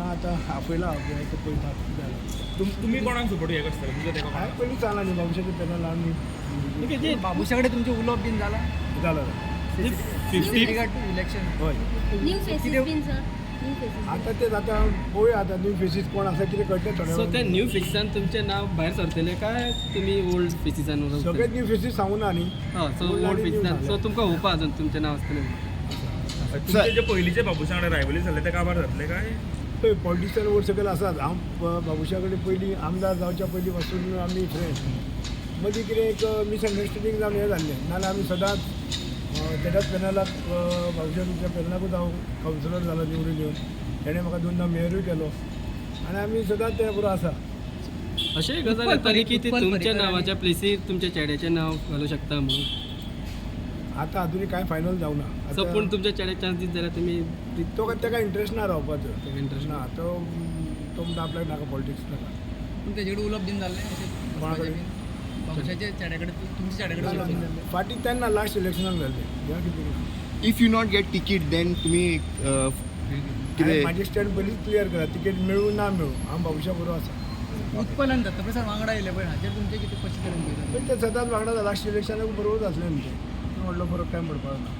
ना आतां आपयला हांव पळयता कितें जालां. तुमी कोणाक सपोर्ट हे करतले तुमच्या तेका? हांवें पयलीं सांगलां न्ही, बाबूशाचें पॅनल आमी. बाबूशा कडेन तुमचें उलोवप बीन जालां? जालां. 50. इलेक्शन. हय. न्यू फेसीस बीन सर, न्यू फेसीस? आतां तेच आतां पळोवया, आतां न्यू फेसीस कोण आसा कितें कळटलें थोड्या सो ते वेळान. न्यू फेसीसान तुमचें नांव भायर सरतलें काय तुमी ओल्ड फेसीसान? सगळेच न्यू फेसीस सांगू ना न्ही. हय, सो old old आनी new फेसीसान सांगलें. सो तुमकां होप आहा अजून तुमचें नांव आसतलें म्हणून? तुमचे जे पयलींचे बाबूशा वांगडा रायवली जाल्ले ते काबार जातले काय? पळय, पॉलिटिक्सान वयर सकयल आसात. हांव बाबूशा कडेन पयलीं आमदार जावच्या पयलीं पासून आमी फ्रेंड. मदीं कितें एक मिसअंडरस्टँडींग जावन हें जाल्लें, नाजाल्यार आमी सदांच तेज्याच पॅनलाक, बाबूशा तुमच्या पॅनलाकूच हांव कावन्सिलर जालो निवडून येवन. तेणें म्हाका दोनदां मेयरूय केलो आनी आमी सदांच ते बरोबर आसा. अशें एक गजाल येताली की ती उत्पल तुमच्या पर्रीकर नांवाच्या प्लेसीर तुमच्या चेड्याचें नांव घालूं शकता म्हणून. आतां अजुनूय कांय फायनल जावना. सो पूण तुमच्या चेड्याक चान्स दीत जाल्यार तुमी? तो तेका इंट्रस्ट ना रावपाचो. तेका interest ना. तो तो म्हणटा आपल्याक नाका पॉलिटिक्स, नाका. पूण तेजे कडेन उलोवप बीन जाल्लें अशें? कोणा कडेन? बाबूशाच्या चेड्या कडेन, तुमच्या चेड्या कडेन उलोवप बीन जाल्लें? फाटीं तेन्ना लास्ट इलेक्शनाक जाल्लें, ह्या कितें ना. If you not get ticket then तुमी हांवें कितें? म्हाजी स्टँड पयलींच क्लियर करा, तिकेट मेळूं ना मेळूं, हांव बाबूशा बरोबर आसा. उत्पल आनी दत्तप्रसाद वांगडा येयले पळय, हाचेर तुमचें कितें, कशें तरेन पळयता? पण ते सदांच वांगडा, लास्ट इलेक्शनाक बरोबर आसलें न्ही ते. व्हडलो फरक काय पडपाक ना.